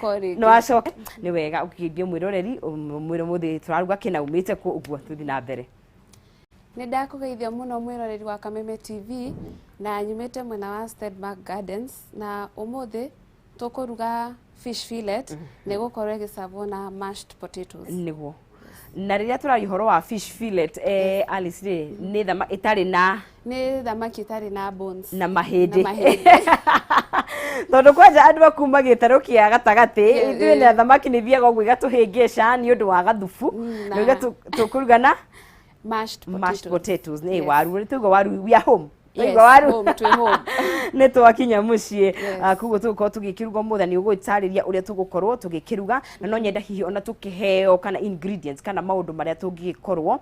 Ko rĩngĩ. Nĩ wacoka, nĩ wega ũkĩgeithie mwĩroreri, mwĩre mũthĩ tũraruga kĩna umĩte kũ, ũguo tũthiĩ na mbere. Nĩ ndakũgeithia mũno mwĩroreri wa Kameme TV, na nyumĩte mwena wa Stedmark Gardens, na ũmũthĩ tũkũruga fish fillet na ĩgũkorwo ĩgĩcavwo na mashed potatoes. Nĩguo, na rĩrĩa tũraria ũhoro wa fish fillet, Alice rĩ, nĩ thama ĩtarĩ na Nĩ thamaki ĩtarĩ na bones. Na mahĩndĩ. Na mahĩndĩ. Tondũ kwanja andũ akuma gĩtarũ kĩa gatagatĩ, ithuĩ na thamaki nĩ ithiaga ũguo igatũhĩngĩca nĩ ũndũ wa gathubu. Na- Rĩu tũkũruga na mashed potatoes. Mashed potatoes nĩ Yes. waru. Tũigua waru, we are home. Yes, Twaigua waru. Home, twĩ home. Nĩ twakinya mũciĩ. Yes. Ah, koguo tũgũkorwo tũgĩkĩruga ũmũthĩ, nĩ ũgũtarĩria ũrĩa tũgũkorwo tũgĩkĩruga, na no nyenda hihi ona tũkĩheo kana ingredients kana maũndũ marĩa tũngĩgĩkorwo,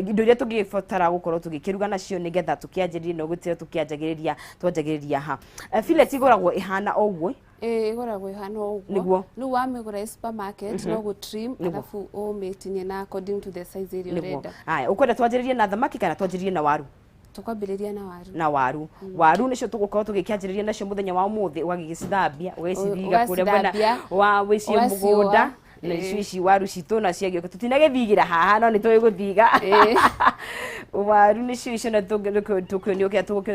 indo iria tũngĩbatara gũkorwo tũgĩkĩruga nacio nĩgetha tũkĩanjĩrĩrie, na ũgũtĩra tũkĩanjagĩrĩria, twanjagĩrĩria ha. Fillet ĩgũragwo ĩhana o ũguo? Ĩĩ, ĩgũragwo ĩhana o ũguo. Rĩu wamĩgũra ĩ supermarket, no gũ trim, alafu ũmĩtinie na according to the size ĩrĩa ũrenda. Haya, ũkwenda twanjĩrĩrie na thamaki kana twanjĩrĩrie na waru? Tũkwambĩrĩria na waru. Na waru. Waru nĩcio tũgũkorwo tũgĩkĩanjĩrĩria nacio mũthenya wa ũmũthĩ. Ũgagĩgĩcithambia, ũgagĩcithiga kũrĩa mwena Ũgacithambia, wa wĩciĩ ũgaciũa. mũgũnda na icio ici waru citũ na ciagĩũka tũtinagĩthigĩra haha, no nĩ tũĩ gũthiga. Waru nĩcio icio, na tũkĩonio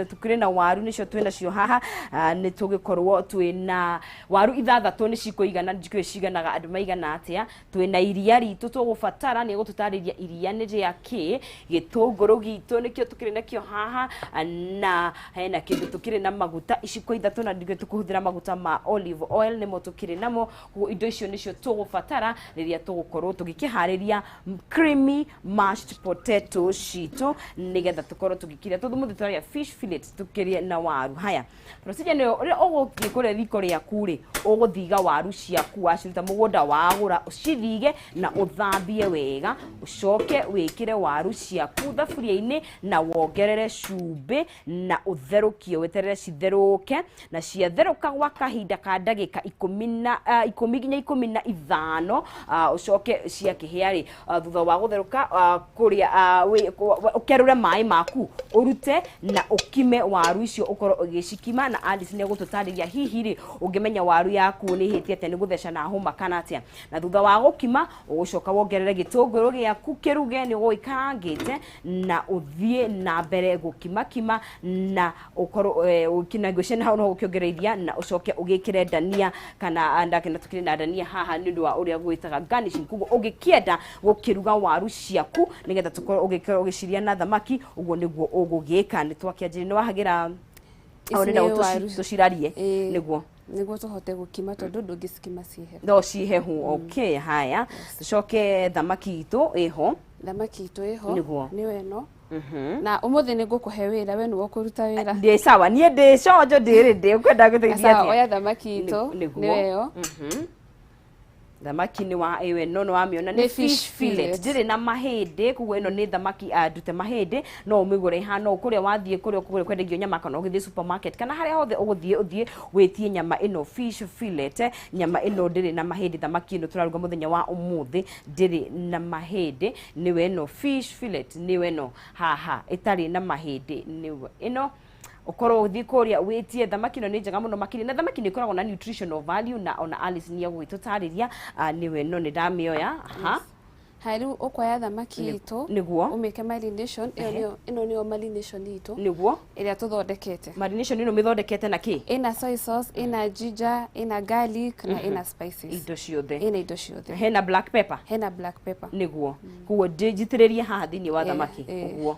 tũkĩrĩ na waru nĩcio twĩ nacio haha. Ah, nĩ tũgĩkorwo twĩ na waru ithathatũ, nĩ cikũigana, njikũĩ ciganaga andũ maigana atĩa. Twĩ na iria ritũ tũgũbatara, nĩ gũtũtarĩria iria nĩ rĩa kĩ. Gĩtũngũrũ gitũ nĩkĩo tũkĩrĩ nakĩo haha, na hena kĩndũ tũkĩrĩ na maguta iciko 3, na ndigũ tũkũhũthĩra maguta ma olive oil nĩmo tũkĩrĩ namo. Koguo indo icio nĩcio tũgũbatara rĩrĩa tũgũkorwo tũgĩkĩharĩria creamy mashed potato citũ, nĩgetha tũkorwo tũgĩkĩrĩa. Tondũ mũthĩ tũrarĩa fish fillet, tũkĩrĩe na waru. Haya, procedure nĩyo ũrĩa ũgũthiĩ kũrĩa riko rĩaku rĩ, ũgũthiga waru ciaku waciruta mũgũnda wagũra, ũcithige na ũthambie wega, ũcoke wĩkĩre waru ciaku thaburia-inĩ na wongerere cumbĩ na ũtherũkie, weterere citherũke. Na ciatherũka gwa kahinda ka ndagĩka 10 nginya 15, ũcoke ciakĩhĩa rĩ, thutha wa gũtherũka, kũrĩa ũkerũre maĩ maku, ũrute na ũkime waru icio, ũkorwo ũgĩcikima. Na Alice nĩ egũtũtarĩria hihi rĩ, ũngĩmenya waru yaku nĩ ĩhĩtie atĩa, nĩ gũtheca na hũma kana atĩa. Na thutha wa gũkima, ũgũcoka wongerere gĩtũngũrũ gĩaku kĩruge, nĩ ũgũgĩkarangĩte, na ũthiĩ na mbere gũkimakima na ũkorwo ũkina ngwĩciria hau no ũkĩongerera iria, na ũcoke ũgĩkĩre ndania kana ndakena. Tũkĩrĩ na ndania haha nĩ ũndũ wa ũrĩa gwĩtaga garnishing. Koguo ũngĩkĩenda gũkĩruga waru ciaku nĩgetha tũkorwo ũgĩkorwo ũgĩciria na thamaki, ũguo nĩguo ũgũgĩka. Nĩ twakĩanjĩrĩria, nĩ wahagĩra. Ici Nĩenda nĩ waru. tũcirarie. Ĩĩ. Nĩguo. Nĩguo tũhote gũkima, tondũ ndũngĩcikima ciĩ hehu. No cihehu, okay. Haya, tũcoke thamaki itũ ĩho. Thamaki itũ ĩho. Nĩyo ĩno. Na ũmũthĩ nĩ ngũkũhe wĩra, we nĩwe ũkũruta wĩra. Ndĩ sawa, niĩ ndĩ conjo, ndĩrĩ ndĩ ũkwenda gũteithia Sawa, atĩa? oya thamaki itũ. Nĩguo. Nĩyo ĩyo. Thamaki nĩ wa ĩyo ĩno nĩ wamĩona nĩ Nĩ fish fish fillet. fillet. Ndĩrĩ na mahĩndĩ, koguo ĩno nĩ thamaki, ndute mahĩndĩ. No ũmĩgũre ĩhana ũũ kũrĩa wathiĩ, kũrĩa kwendagio nyama, kana ũgĩthiĩ supermarket kana harĩa hothe ũgũthiĩ, ũthiĩ wĩtie nyama ĩno fish fillet. Nyama ĩno ndĩrĩ na mahĩndĩ. Thamaki ĩno tũraruga mũthenya wa ũmũthĩ ndĩrĩ na mahĩndĩ, nĩwe ĩno fish fillet, nĩwe ĩno haha ĩtarĩ na mahĩndĩ, nĩwe ĩno. Ũkorwo ũthiĩ kũrĩa wĩtie thamaki ĩno, nĩ njega mũno makĩria, na thamaki nĩ ĩkoragwo na nutritional value, na ona Alice nĩ egũgĩtũtarĩria. Nĩwe ĩno, nĩ ndamĩoya ha. Haya, rĩu ũkoya thamaki itũ, ũmĩke marination. Ĩyo nĩyo, ĩno nĩyo marination itũ ĩrĩa tũthondekete. Marination ĩno mĩthondekete na kĩ? Ĩna soy sauce, ĩna ginger, ĩna garlic na ĩna spices. Indo ciothe. Ĩna indo ciothe. Hena black pepper. Hena black pepper. Nĩguo, koguo njitĩrĩrie haha thĩinĩ wa thamaki? Ũguo.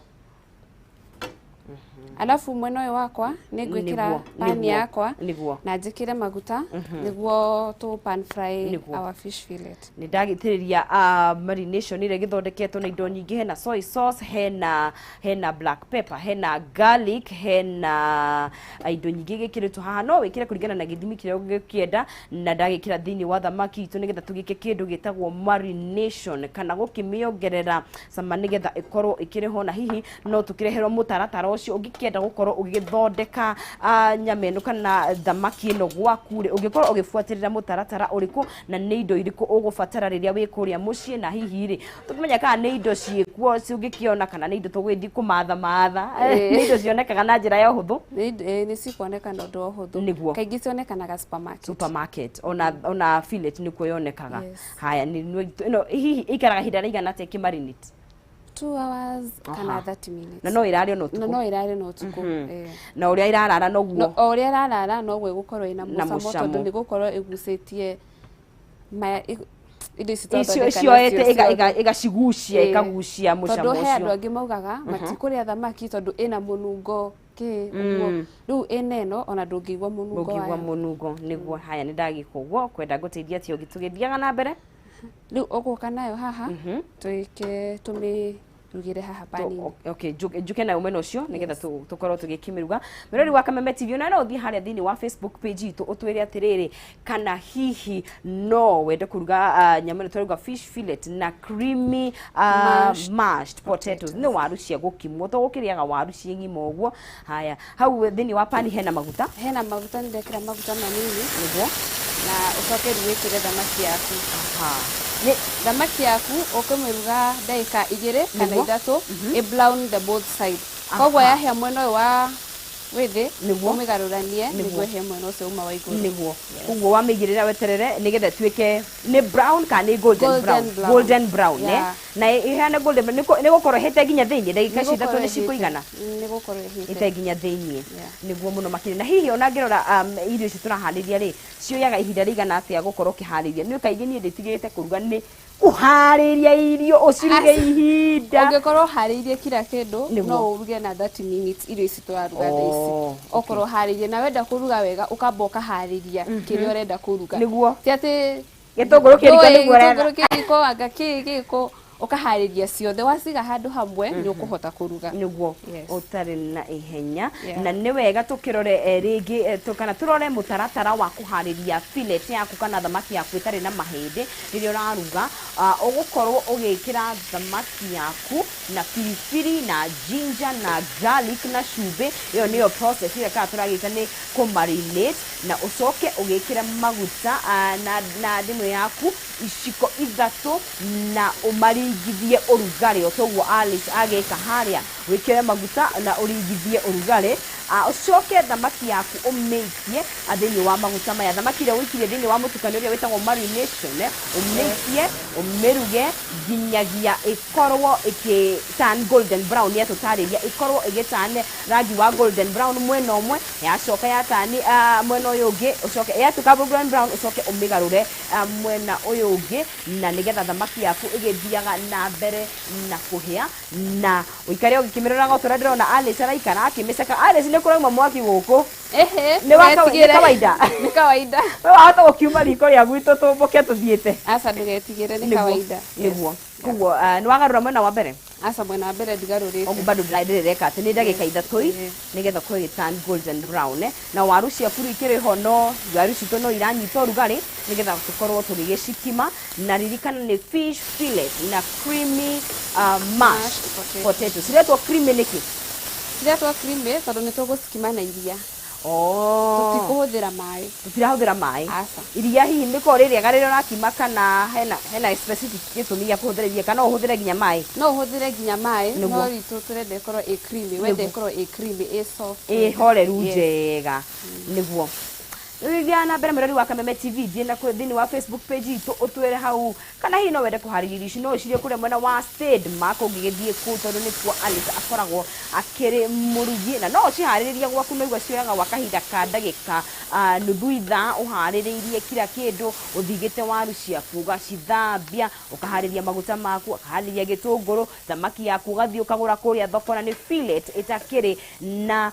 Alafu mwena ũyũ wakwa nĩ ngwĩkĩra pan yakwa na njĩkĩre maguta nĩguo tũ pan fry our fish fillet. Nĩ ndagĩtĩrĩria marination ĩrĩa ĩgĩthondeketwo na indo nyingĩ. Hena soy sauce, hena black pepper, hena garlic, hena indo nyingĩ gĩkĩrĩtwo haha. No wĩkĩre kũringana na gĩthimi kĩrĩa ũngĩkĩenda. Na ndagĩkĩra thĩinĩ wa thamaki itũ nĩgetha tũgĩke kĩndũ gĩtagwo marination kana gũkĩmĩongerera cama nĩgetha ĩkorwo ĩkĩrĩ ho. Na hihi no tũkĩreherwo mũtaratara ũcio. Ũngĩkĩenda gũkorwo ũgĩthondeka nyama ĩno kana thamaki ĩno gwaku rĩ, ũngĩkorwo ũgĩbuatĩrĩra mũtaratara ũrĩkũ na nĩ indo irĩkũ ũgũbatara rĩrĩa wĩ kũrĩa mũciĩ, na hihi rĩ tũkĩmenya kana nĩ indo ciĩkuo ũngĩkĩona kana nĩ indo tũgũgĩthiĩ kũmatha matha? Nĩ indo cionekaga na njĩra ya ũhũthũ? Nĩ cikuoneka na ũndũ wa ũhũthũ. Nĩguo. Kaingĩ cionekanaga supermarket. Supermarket, ona fillet nĩkuo yonekaga. Yes. Haya, ĩno hihi ĩikaraga ihinda rĩigana atĩa ĩkĩmarinate? 2 hours kana 30 minutes. Na no ĩrare ona Na ũtukũ? No ĩrare na ũtukũ. Na ũrĩa ĩrarara No, noguo o ũrĩa ĩrarara noguo ĩgũkorwo ĩna Na mũcamo, mũcamo. tondũ nĩ gũkorwo ĩgucĩtie maya indo ici icio twathondeka cioete nacio ciothe. ĩgacigucia, ĩkagucia mũcamo Tondũ he andũ ũcio. angĩ maugaga matikũrĩa thamaki tondũ ĩna mũnungo kĩ ũguo. Rĩu ĩna ĩno ona ndũngĩigua mũnungo Ũngĩigua wayo. mũnungo nĩguo. Haya, nĩ ndagĩka ũguo kwenda ngũteithia atĩ tũgĩthiaga na mbere. Rĩu ũgũka nayo haha, twĩke tũmĩrugĩre haha pani-inĩ. Okay, njuke nayo mwena ũcio nĩgetha tũkorwo tũgĩkĩmĩruga. Mwĩrori wa Kameme TV, ona no ũthiĩ harĩa thĩinĩ wa Facebook page itũ ũtwĩre atĩrĩrĩ, kana hihi no wende kũruga nyama ĩno twaruga, fish fillet na creamy mashed mashed potatoes. Nĩ waru cia gũkimwo, to gũkĩrĩaga waru ciĩ ng'ima ũguo. Haya, hau thĩinĩ wa pani hena maguta? Hena maguta, nĩ ndekĩra maguta manini. Na ũcoke rĩu wĩkĩre thamaki yaku. Nĩ Thamaki yaku ũkũmĩruga ndagĩka 2 kana 3, ĩ brown the both side. Koguo yahĩa mwena ũyũ wa wĩ thĩ, ũmĩgarũranie nĩguo ĩhĩe mwena ũcio uma wa igũrũ. Nĩguo, koguo wamĩigĩrĩra weterere nĩgetha ĩtuĩke nĩ brown kana nĩ golden Golden brown? Brown. Golden brown. Yeah. Na ĩhane golden brown, nĩ gũkorwo ĩhĩte nginya thĩinĩ? Ndagĩka icio 3 nĩ cikũigana? Nĩ gũkorwo ĩhĩte. Ĩte nginya thĩinĩ. Yeah. Nĩguo mũno makĩria. Na hihi ona ngĩrora irio ici tũraharĩria rĩ, cioyaga ihinda rĩigana atĩa gũkorwo ũkĩharĩria? Nĩ kaingĩ niĩ ndĩtigĩrĩte kũruga, nĩ kũharĩria irio ũciruge ihinda. Ũngĩkorwo ũharĩirie kila kĩndũ, no ũruge na 30 minutes irio ici tũraruga thaa ici. Okorwo ũharĩirie na wenda kũruga wega, ũkamba ũkaharĩria kĩrĩa ũrenda kũruga. Ti atĩ Gĩtũngũrũ kĩriko ndũĩ nĩguo ũretha. Gĩtũngũrũ kĩriko, anga kĩ gĩkũ, ũkaharĩria ciothe, waciga handũ hamwe nĩ ũkũhota kũruga. Nĩguo. Yes. Ũtarĩ na ihenya. Na nĩ wega tũkĩrore rĩngĩ kana tũrore mũtaratara wa kũharĩria fillet yaku kana thamaki yaku ĩtarĩ na mahĩndĩ. Rĩrĩa ũraruga, ũgũkorwo ũgĩkĩra thamaki yaku na biribiri na ginger na garlic na cumbĩ. Ĩyo nĩyo process ĩrĩa kana tũragĩta nĩ kũmarinate, na ũcoke ũgĩkĩre maguta na ndimũ yaku iciko 3 na ũmaringithie ũrugarĩ o toguo Alice agĩka harĩa. Wĩkĩre maguta na ũringithie ũrugarĩ, ũcoke thamaki yaku ũmĩikie thĩinĩ wa maguta maya. Thamaki ĩrĩa ũikirie thĩinĩ wa mũtukanio ũrĩa wĩtagwo marination, ũmĩikie ũmĩruge nginyagia ĩkorwo ĩkĩ turn golden brown. Nĩ atũtarĩria ĩkorwo ĩgĩturn rangi wa golden brown mwena ũmwe, yacoka ya turn mwena ũyũ ũngĩ, ũcoke yatuĩka golden brown ũcoke ũmĩgarũre mwena ũyũ ũngĩ, na nĩgetha thamaki yaku ĩgĩthiaga na mbere na kũhĩa na ũikare ũgĩkĩmĩroraga o ta ũrĩa ndĩrona Alice araikara akĩmĩceka. Alice, nĩ kũrauma mwaki gũkũ. Ehe. Nĩ Ndũgetigĩre. kawaida? Nĩ kawaida. We wahota gũkiuma riko rĩa gwitũ tũmbũke tũthiĩte. Aca, ndũgetigĩre, nĩ kawaida. Nĩguo, koguo nĩ wagarũra mwena wa mbere? Aca, mwena wa mbere ndigarũrĩte. Ũguo bado ndĩreka atĩ nĩ ndagĩka 3 nĩgetha kũrĩ turn golden brown. Na waru ciaku rĩu ikĩrĩ ho, no waru citũ no iranyita ũrugarĩ nĩgetha tũkorwo tũgĩgĩcikima. Na ririkana nĩ fish fillet na creamy mashed mashed potatoes. Potatoes ciretwo creamy nĩkĩ? Ciretwo creamy tondũ nĩ tũgũcikima na iria. Tũtikũhũthĩra maĩ. Tũtirahũthĩra maĩ? Aca. Iria hihi nĩkorwo rĩ rĩega rĩrĩa ũrakima, kana hena specific gĩtũmi gĩa kũhũthĩra iria, kana no ũhũthĩre nginya maĩ? No ũhũthĩre nginya maĩ, no ritũ tũrenda ĩkorwo ĩ creamy, wenda ĩkorwo ĩ creamy, ĩ soft. Ĩ horeru. Yes. Njega, nĩguo. Rĩu thiaga na mbere, mwĩrori wa Kameme TV, thiĩ na thĩinĩ wa Facebook page itũ ũtwĩre hau kana hihi no wende kũharĩria irio ici. No ũcirie kũrĩa mwena wa Stedmark ũngĩgĩthiĩ kũu, tondũ nĩkuo Alice akoragwo akĩrĩ mũrugi, na no ũciharĩrĩrie gwaku. No igua cioyaga gwa kahinda ka ndagĩka nuthu ithaa ũharĩrĩirie kila kĩndũ, ũthigĩte waru ciaku, ũgacithambia, ũkaharĩria maguta maku, ũkaharĩria gĩtũngũrũ, thamaki yaku ũgathiĩ ũkagũra kũrĩa thoko, na nĩ fillet ĩtakĩrĩ na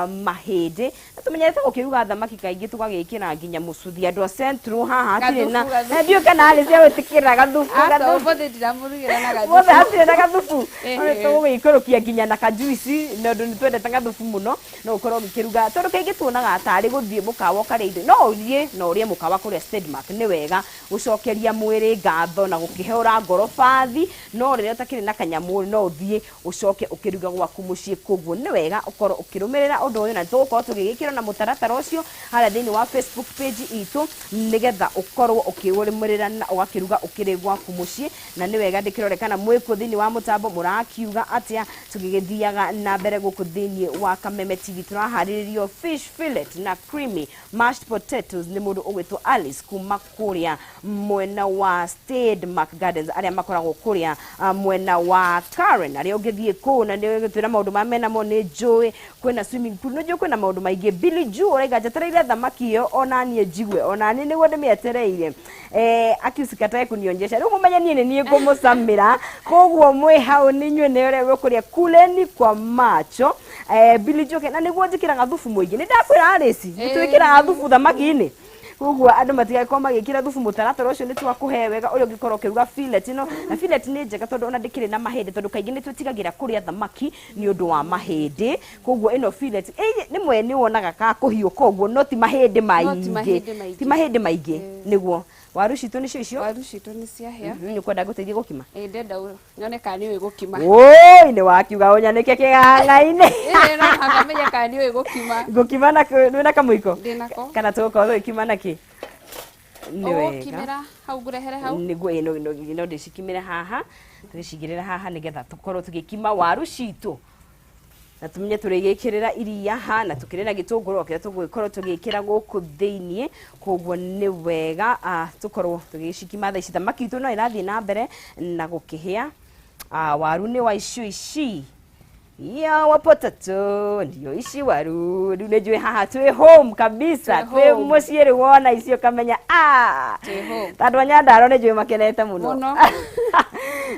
mahĩndĩ. Na tũmenyerete gũkĩruga thamaki kaingĩ. Kaingĩ tũgagĩkĩra nginya mũcuthi. Andũ a Central haha hatirĩ na Gathubu, gathubu. Ndiũĩ kana arĩ cia gwĩtĩkĩra gathubu. Aca. Gathubu. Ũmũthĩ ndiramũrugĩra na Mothe gathubu. hatirĩ na gathubu. Ĩhĩ. Tũgũgĩikũrũkia nginya na kajuici na ũndũ nĩ twendete gathubu mũno. No ũkorwo ũgĩkĩruga, tondũ kaingĩ tuonaga tarĩ gũthiĩ mũkawa ũkarĩa indo. No ũthiĩ na ũrĩe mũkawa kũrĩa Stedmark, nĩ wega gũcokeria mwĩrĩ ngatho na gũkĩhũra ngoro bathi, no rĩrĩa ũtakĩrĩ na kanyamũ no ũthiĩ ũcoke ũkĩruga gwaku mũciĩ. Koguo nĩ wega ũkorwo ũkĩrũmĩrĩra ũndũ ũyũ, na nĩtũgũkorwo tũgĩgĩkĩra na mũtaratara ũcio harĩa thĩinĩ wa Facebook page itũ, nĩgetha ũkorwo ũkĩũrũmĩrĩra na ũgakĩruga ũkĩrĩ gwaku mũciĩ. Na nĩ wega ndĩkĩrore kana mwĩkuo thĩinĩ wa mũtambo mũrakiuga atĩa tũgĩgĩthiaga na mbere gũkũ thĩinĩ wa Kameme TV. Tũraharĩrĩrio fish fillet na creamy mashed potatoes nĩ mũndũ ũgwĩtwo Alice kuma kũrĩa mwena wa Stedmark Gardens, arĩa makoragwo kũrĩa mwena wa Karen, arĩa ũngĩthiĩ kũu na nĩ twĩna maũndũ ma menamo. Nĩ njũĩ kwĩna swimming pool, nĩ njũĩ kwĩna maũndũ maingĩ. Billy Ju ũraiga njetereire thamaki ĩyo onaniĩ njigue, onaniĩ nĩguo ndĩmĩetereire. Aki usikatae kunionyesha. Rĩu mũmenye niĩ nĩ niĩ ngũmũcamĩra, koguo mwĩ hau nĩ inyuĩ nĩ ũrĩa mũkũrĩa, kuleni kwa macho. Billy Ju na nĩguo njĩkĩraga thubu mũingĩ. Nĩ ndakwĩra Alice, nĩ twĩkĩraga thubu thamaki-inĩ, koguo andũ matigagĩkorwo magĩkĩra thubu. Mũtaratara ũcio nĩ twakũhe wega ũrĩa ũngĩkorwo ũkĩruga fillet ĩno. Na fillet nĩ njega tondũ ona ndĩkĩrĩ na mahĩndĩ, tondũ kaingĩ nĩ twĩtigagĩra kũrĩa thamaki nĩ ũndũ wa mahĩndĩ. Koguo ĩno fillet rĩmwe nĩ wonaga ka kũhiũka ũguo, no ti mahĩndĩ No ti maingĩ. Mahĩndĩ maingĩ. Ti mahĩndĩ maingĩ. Nĩguo waru citũ nĩcio icio. Waru citũ nĩ ciahĩa. Nĩ ũkwenda ngũteithie gũkima? Ĩ, ndenda nyone kana nĩ ũĩ gũkima. Woi, nĩ wakiuga ũnyanĩke kĩgang'a-inĩ. Ĩ, no mũhaka menye kana nĩ ũĩ gũkima. Ngũkima na wĩna kamũiko? Ndĩnako. Kana tũgũkorwo tũgĩkima na kĩ? Nĩ wega. Ũgũkimĩra hau, ngũrehere hau. Nĩguo, ĩ, no ndĩcikimĩre haha, tũgĩcigĩrĩra haha nĩgetha tũkorwo tũgĩkima waru citũ na tũmenye tũrĩgĩkĩrĩra iria ha, na tũkĩrĩ na gĩtũngũrũ o kĩrĩa tũgũgĩkorwo tũgĩkĩra gũkũ thĩiniĩ. Koguo nĩ wega tũkorwo tũgĩcikima thaa ici. Thamaki itũ no ĩrathiĩ na mbere na gũkĩhĩa. Waru nĩ wa icio ici ya wa potato, ndio ici waru. Rĩu nĩ njũĩ haha twĩ home kabisa. Twĩ Twĩ home. mũciĩ rĩu, wona icio ũkamenya Twĩ home. Ta andũ a Nyandarua nĩ njũĩ makenete mũno. Mũno.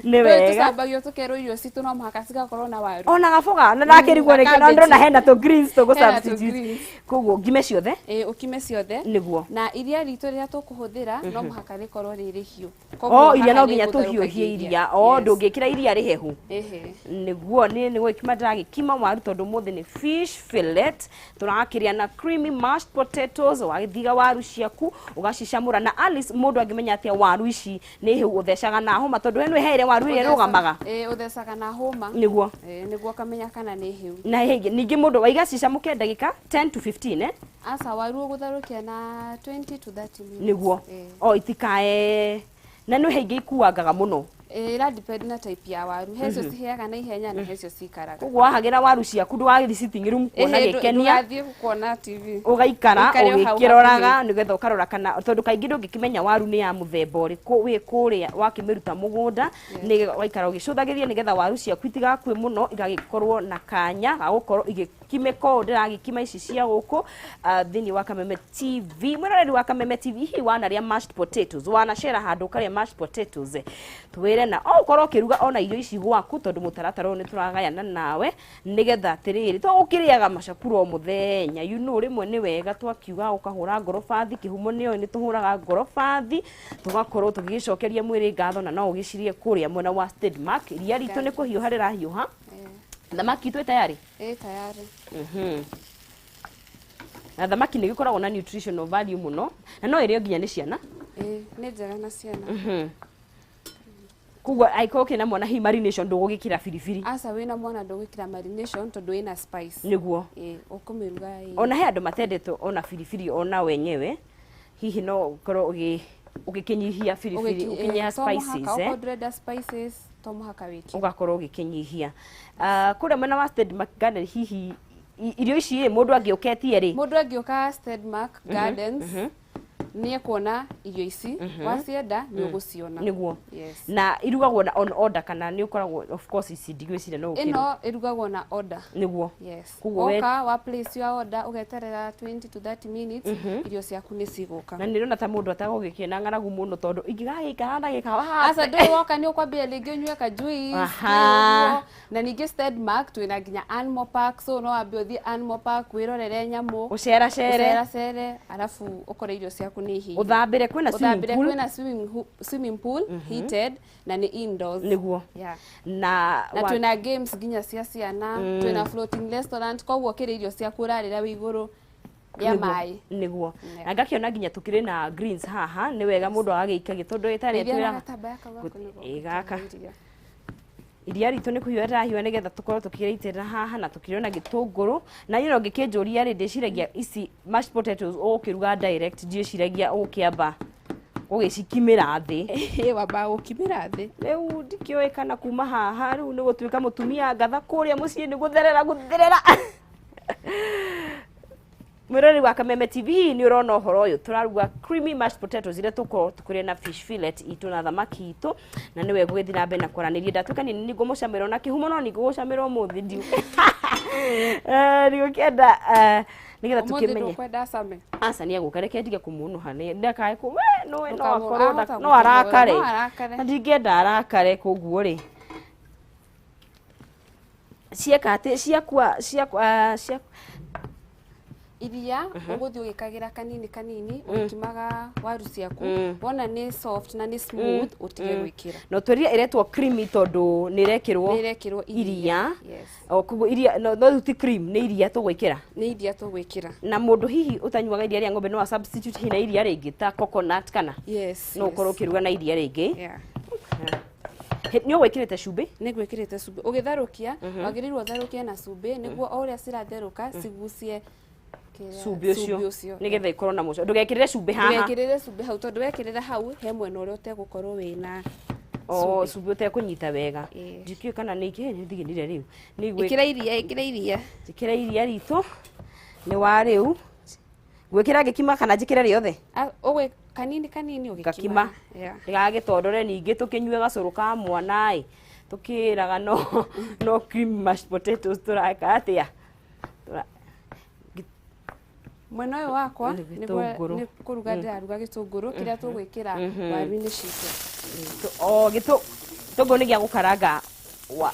Nĩ Rĩu wega. tũcambagio tũkerwo irio citũ no mũhaka cigakorwo na waru. Ona gaboga na ndakĩrigwo Na nĩkĩ, no ndĩrona cabbage. hena tũ greens tũgũ Hena tũ substitute. greens. Koguo ngime ciothe. Ĩ, ũkime ciothe. Nĩguo. Na iria ritũ rĩrĩa tũkũhũthĩra no mũhaka rĩkorwo rĩ rĩhiũ. O iria no nginya tũhiũhie iria o? Yes. Ndũngĩkĩra iria rĩhehu? Ĩhĩ. Nĩguo niĩ nĩ gũgĩkima ndĩragĩkima waru, tondũ ũmũthĩ nĩ fish fillet tũrakĩrĩa na creamy mashed potatoes. Wagĩthiga waru ciaku ũgacicamũra. Na Alice, mũndũ angĩmenya atĩa waru ici nĩ hĩu? Ũthecaga na hũma? Tondũ we nĩ heire waru ĩrĩa ĩrũgamaga. Ĩ, ũthecaga na hũma. Nĩguo. Ĩ, nĩguo ũkamenya kana nĩ hĩu. Na ningĩ mũndũ waiga cicamũke ndagĩka 10 to 15, eh? Aca, waru ũgũtherũkia na 20 to 30 minutes. Nĩguo. Ĩ. O itikae na nĩ he ingĩ ikuangaga mũno. Ĩ, ĩra depend na type ya waru. He cio cihĩaga na ihenya na he cio cikaraga. Koguo wahagĩra waru ciaku, ndũgagĩthiĩ sitting room kuona Ĩhĩ, gĩkenia. ndũgathiĩ kuona TV. Ũgaikara Ũikare o hau. ũgĩkĩroraga nĩgetha ũkarora kana, tondũ kaingĩ ndũngĩkĩmenya waru nĩ ya mũthemba ũrĩkũ wĩ kũrĩa wakĩmĩruta mũgũnda. Nĩ waikara ũgĩcũthagĩria nĩgetha waru ciaku itigakue mũno, igagĩkorwo na kanya ga gũkorwo igĩkimĩka ũũ ndĩragĩkima ici cia gũkũ thĩinĩ wa Kameme TV. Mwĩroreri wa Kameme TV, hihi wanarĩa mashed potatoes? Wanacera handũ ũkarĩa mashed potatoes? Twĩre, na o ũkorwo ũkĩruga ona irio ici gwaku, tondũ mũtaratara ũyũ nĩ tũragayana nawe nĩgetha atĩrĩrĩ to gũkĩrĩaga macakura o mũthenya. Rĩmwe nĩ wega twakiuga ũkahũra ngoro bathi. Kĩhumo nĩoĩ nĩ tũhũraga ngoro bathi, tũgakorwo tũgĩgĩcokeria mwĩrĩ ngatho, na no ũgĩcirie kũrĩa mwena wa Stedmark. Iria ritũ nĩ kũhiũha rĩrahiũha. Thamaki itũ ĩ tayari? Ĩ, tayari. Na thamaki nĩ gĩkoragwo na nutritional value mũno, na no ĩrĩo nginya nĩ ciana. Ĩ, nĩ njega na ciana. Koguo angĩkorwo ũkĩrĩ na mwana, hihi marination ndũgũgĩkĩra biribiri? Aca, wĩna mwana ndũgwĩkĩra marination tondũ ĩna spice. Nĩguo. Ĩ, ũkũmĩruga ĩ. Ona he andũ matendete ona biribiri ona wenyewe, hihi no ũkorwo ũgĩkĩnyihia biribiri, ũkĩnyihia To mũhaka, spices, okorwo ndũrenda spices to mũhaka wĩkĩre. Ũgakorwo ũgĩkĩnyihia. Kũrĩa mwena wa Stedmark Garden, hihi irio ici ĩ mũndũ angĩũketie rĩ? Mũndũ angĩũka Stedmark Gardens. Nĩ ekuona irio ici, wacienda nĩ ũgũciona. Nĩguo. Yes. Na irugagwo na on order kana nĩ ũkoragwo, of course ici ndigwĩciria no ũkĩruga. Ĩno ĩrugagwo na order. Nĩguo. Yes. Koguo we- Woka wa place your order, ũgeterera 20 to 30 minutes, irio ciaku nĩ cigũka. Na nĩrona ta mũndũ atagũgĩkĩona ng'aragu mũno tondũ ingĩgagĩikara ndagĩka Aca, ndũĩ woka nĩ ũkwambia rĩngĩ ũnyue ka juice. Aha. Ũguo. Na ningĩ Stedmark twĩna nginya animal park, so no wambe ũthiĩ animal park wĩrorere nyamũ, ũceracere, ũceracere, arabu ũkore irio ciaku nĩ ihĩire. Ũthambĩre, kwĩna swimming Ũthambĩre pool. Kwĩna swimming pool heated na nĩ indoors. Nĩguo. Yeah. Na Na twĩna games nginya cia ciana, twĩna floating restaurant, koguo kĩrĩ irio ciaku ũrarĩra wĩ igũrũ rĩa maĩ. Nĩguo. Yeah. Na ngakĩona nginya tũkĩrĩ na greens haha, nĩ wega mũndũ agagĩikagia tondũ ĩtarĩ Rĩrĩa na twĩra gatambaya kau gaku nĩguo Ĩ, gaka. gũitĩrĩria iria. Iria ritũ nĩ kũhiũha rĩrahiũha nĩgetha tũkorwo tũkĩrĩitĩrĩra haha, na tũkĩrĩ na gĩtũngũrũ. Na niĩ no ngĩkĩnjũria rĩ, ndĩciragia ici mashed potatoes ũgũkĩruga direct, ndiĩciragia ũgũkĩamba ũgĩcikimĩra thĩ. Ĩ, wambaga gũkimĩra thĩ. Rĩu ndikĩũĩ kana kuma haha rĩu nĩ gũtuĩka mũtumia ngatha kũrĩa mũciĩ nĩ gũtherera gũtherera. Mwĩroreri wa Kameme TV, nĩ ũrona ũhoro ũyũ, tũraruga creamy mashed potatoes iria tũkorwo tũkĩrĩa na fish fillet itũ na thamaki itũ, na nĩwe gũgĩthiĩ na mbere na kwaranĩria. Ndatuĩka nĩ ngũmũcamĩra ona kĩhumo, no nĩ ngũgũcamĩra ũmũthĩ, ndiũ ndigũkĩenda nĩgetha Ũmũthĩ tũkĩmenye. ndũkwenda acame? Aca, nĩ egũka, reke ndige kũmũnũha nĩ ndakae kũ we no no akorwo ahota no gũkũhũra, arakare. No arakare. Na ndingĩenda arakare, koguo rĩ cieka atĩ ciakua ciakua cia Iria ũgũthiĩ ũgĩkagĩra kanini kanini ũgĩkimaga waru ciaku, wona nĩ soft na nĩ smooth, ũtige gwĩkĩra. No twĩrire ĩretwo creamy tondũ nĩ ĩrekĩrwo Nĩ ĩrekĩrwo iria. Yes. O koguo iria no rĩu ti cream, nĩ iria tũgwĩkĩra. Nĩ iria tũgwĩkĩra. Na mũndũ hihi ũtanyuaga iria rĩa ng'ombe no a substitute hihi na iria rĩngĩ ta coconut kana Yes. no ũkorwo ũkĩruga na iria rĩngĩ. Yeah. Nĩ ũgwĩkĩrĩte cumbĩ? Nĩ gwĩkĩrĩte cumbĩ. Ũgĩtherũkia wagĩrĩirwo ũtherũkie na cumbĩ nĩguo o ũrĩa ciratherũka cigucie kĩrĩa- Cumbĩ ũcio nĩgetha ĩkorwo na mũcamo, ndũgekĩrĩre cumbĩ haha. Ndũgekĩrĩre cumbĩ hau, tondũ wekĩrĩra hau he mwena ũrĩa ũtegũkorwo wĩna O cumbĩ ũtekũnyita wega. Ĩĩ. Ndikĩũĩ kana nĩ ikĩ nĩ thiginire rĩu nĩ igwĩ. Ĩkĩra iria, ĩkĩra iria. Njĩkĩre iria ritũ nĩ wa rĩu ngwĩkĩra ngĩkima kana njĩkĩre rĩothe? Ah, ũgwĩ kanini kanini ũgĩkima. Ngakima. Yeah. Ndĩgagĩtondore ningĩ tũkĩnyue gacũrũ ka mwana ĩ, tũkĩraga no cream mashed potatoes tũreka atĩa. Mwena ũyũ wakwa Nĩ nĩguo gĩtũngũrũ. nĩ kũruga ndĩraruga gĩtũngũrũ kĩrĩa tũgwĩkĩra waru-inĩ citũ. O gĩtũngũrũ nĩ gĩa gũkaranga wa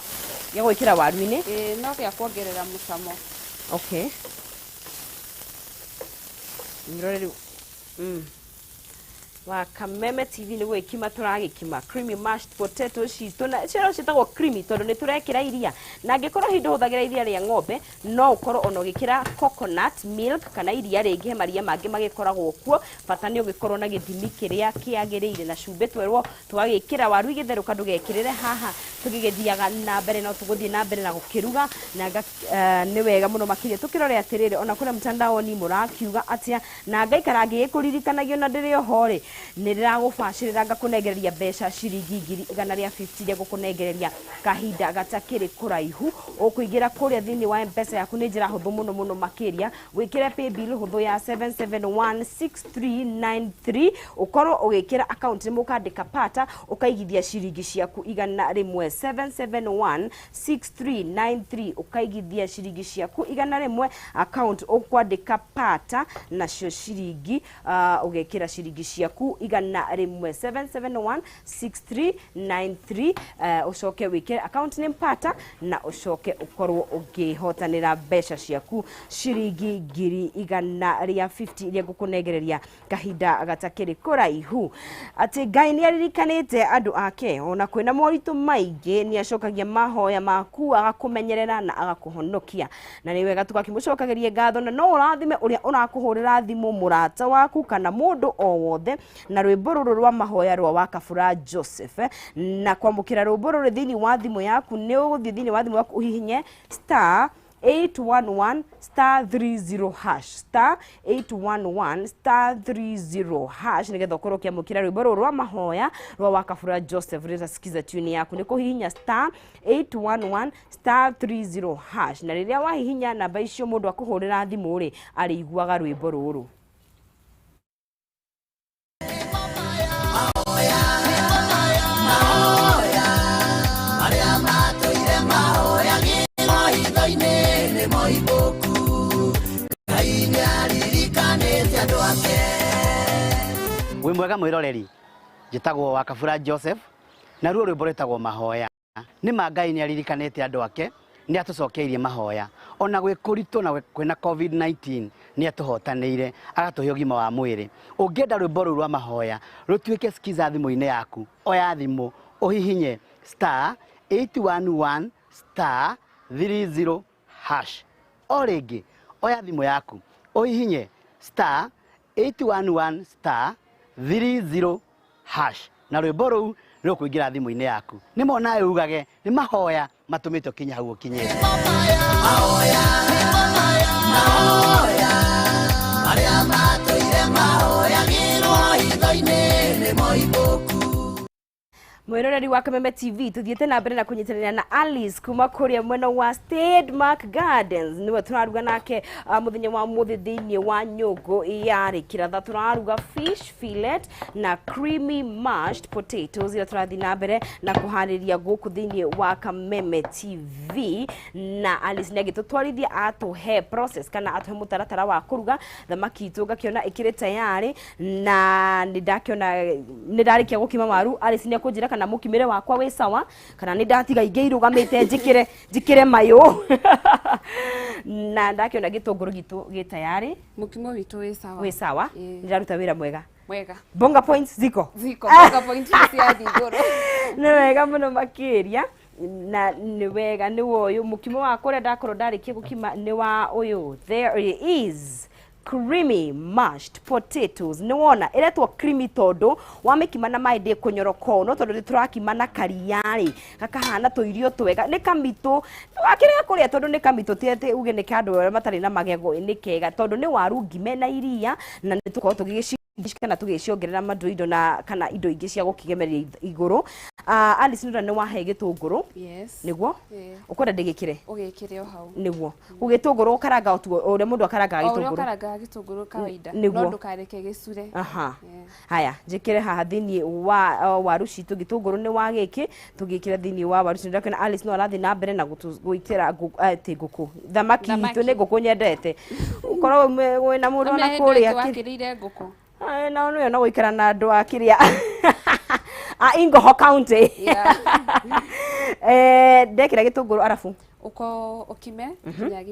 gĩa gwĩkĩra waru-inĩ? Ĩĩ, no gĩa kuongerera mũcamo. Okay, Mirore rĩu wa Kameme TV, nĩ gũgĩkima tũragĩkima creamy mashed potatoes citũ, na cio ciĩtagwo creamy tondũ nĩ tũrekĩra iria, na angĩkorwo hihi ndũhũthagĩra iria rĩa ng'ombe, no ũkorwo ona ũgĩkĩra coconut milk kana iria rĩngĩ, he maria mangĩ magĩkoragwo kuo, bata nĩ ũgĩkorwo na gĩthimi kĩrĩa kĩagĩrĩire, na cumbĩ twerwo tũgagĩkĩra waru igĩtherũka, ndũgekĩrĩre haha. Tũgĩgĩthiaga na mbere, no tũgũthiĩ na mbere na gũkĩruga na nĩ wega mũno makĩria tũkĩrore atĩrĩrĩ ona kũrĩa mtandaoni mũrakiuga atĩa, na ngaikara ngĩgĩkũririkanagia na ndĩrĩ oho rĩ, nĩ ndĩragũbacĩrĩra ngakũnengereria mbeca ciringi 150,000 iria ngũkũnengereria kahinda gatakĩrĩ kũraihu. Ũkũingĩra kũrĩa thĩinĩ wa M-Pesa yaku, nĩ njĩra hũthũ mũno mũno makĩria, wĩkĩre paybill hũthũ ya 7716393, ũkorwo ũgĩkĩra account nĩ mũkandĩka pata, ũkaigithia ciringi ciaku 100, 7716393, ũkaigithia ciringi ciaku 100, account ũkwandĩka pata, nacio ciringi ũgekĩra ciringi ciaku 100, 7716393, ũcoke wĩkĩre account name pata, na ũcoke ũkorwo ũkĩhotanĩra mbeca ciaku ciringi 150,000 iria ngũkũnengereria kahinda gatakĩrĩ kũraihu. Atĩ Ngai nĩ aririkanĩte andũ ake, ona kwĩna moritũ maingĩ nĩ acokagia mahoya maku, agakũmenyerera na agakũhonokia, na nĩ wega tũgakĩmũcokagĩria ngatho. Na no ũrathime ũrĩa ũrakũhũrĩra thimũ, mũrata waku kana mũndũ o wothe, na rwĩmbo rũrũ rwa mahoya rwa Wakabura Joseph. Na kwamũkĩra rwĩmbo rũrũ thĩinĩ wa thimũ yaku, nĩ ũgũthiĩ thĩinĩ wa thimũ yaku ũhihinye star 811 star 30 hash, star 811 star 30 hash, nigetha ũkorwo ũkĩamũkĩra rwĩmbo rũrũ rwa mahoya rwa Wakabura Joseph rĩta Sikiza tune yaku. Nĩ kũhihinya star 811 star 30 hash, na rĩrĩa wahihinya namba icio, mũndũ akũhũrĩra thimũ rĩ, arĩiguaga rwĩmbo rũrũ. Wĩ mwega mwĩroreri, njĩtagwo Wakabura Joseph, naruo rwĩmbo rwĩtagwo Mahoya. Nĩ ma Ngai nĩ aririkanĩte andũ ake, nĩ atũcokeirie mahoya. Ona gwĩ kũritũ na kwĩna COVID-19 nĩ atũhotanĩire, agatũhe ũgima wa mwĩrĩ. Ũngĩenda rwĩmbo rũu rwa mahoya rũtuĩke skiza thimũ-inĩ yaku, oya thimũ ũhihinye star 811 star 30 hash. O rĩngĩ, oya thimũ yaku ũhihinye star 811 star 30 hash na rwĩmbo rũu nĩ rũkũingĩra thimũ-inĩ yaku. Nĩ ma onawe ugage nĩ mahoya matũmĩte ũkinye hau ũkinyĩte. Arĩa matũire mahoyagĩrwo hitho-inĩ nĩ moimbũku. Mwiroreri wa Kameme TV, tuthiĩte na mbere na kũnyitanĩra na Alice kuma kũrĩa mwena wa Stedmark Gardens, nĩwe tũraruga nake mũthenya wa mũthĩ thĩinĩ wa nyũngũ ya rĩkĩratha. Tũraruga fish fillet na creamy mashed potatoes iria tũrathiĩ na mbere na kũharĩria gũkũ thĩinĩ wa Kameme TV, na Alice nĩ agĩtũtwarithia atũhe process kana atũhe mũtaratara wa kũruga thamaki itũ. Ngakĩona ĩkĩrĩ tayarĩ na nĩ ndakĩona nĩ ndarĩkia gũkima waru. Alice nĩ akũnjĩra kana mũkimĩre wakwa wĩ sawa kana nĩ ndatiga ingĩ irũgamĩte njĩkĩre mayũ, na ndakĩona gĩtũngũrũ gitũ gĩ tayarĩ. Mũkimo witũ wĩ sawa. Wĩ sawa. Ĩĩ. Nĩ ndaruta wĩra mwega. Mwega. Bonga points ziko. Ziko bonga point ciathiĩ igũrũ. Nĩ wega mũno makĩria, na nĩ wega nĩ wa ũyũ mũkimo wa kũrĩa ndakorwo ndarĩkia gũkima nĩ wa ũyũ. There it is, creamy mashed potatoes. Nĩ wona ĩretwo creamy tondũ wamĩkima na maĩ ndĩkũnyoroka ũũ, no tondũ nĩ tũrakima na karia rĩ, gakahana tũirio twega. Nĩ kamitũ wakĩrega kũrĩa tondũ nĩ kamitũ, ti atĩ uge nĩ ka andũ arĩa matarĩ na magego. Nĩ kega tondũ nĩ waru ngime na iria, na nĩ tũkorwo tũgĩgĩci kana tũgĩciongerera mandoindo na kana indo ingĩ cia gũkĩgemeria igũrũ. Alice, nĩ wahe gĩtũngũrũ. Yes. Nĩguo. Ĩĩ. Ũkwenda ndĩgĩkĩre? Ũgĩkĩre o hau. Nĩguo gũgĩtũngũrũ ũkaranga o tu ũrĩa mũndũ akarangaga. O ũrĩa gĩtũngũrũ ũkarangaga gĩtũngũrũ kawaida. Nĩguo. No ndũkareke gĩcure. Aha. Yeah. Haya, njĩkĩre haha thĩinĩ wa waru citũ. Gĩtũngũrũ nĩ wa gĩkĩ tũgĩkĩra thĩinĩ wa waru citũ. Ndakĩona Alice no arathiĩ na mbere na gwĩkĩra ti ngũkũ, thamaki itũ. Thamaki. Nĩ ngũkũ nyendete ũkorwo wĩna mũndũ ona Amenya hĩndĩ kũrĩa ĩyo wakĩrĩire ngũkũ. Ai, na nĩyo no gũikara na andũ a kĩrĩa a Ingoho County. Yeah. Ndekĩra gĩtũngũrũ arabu Ũko ũkime nginya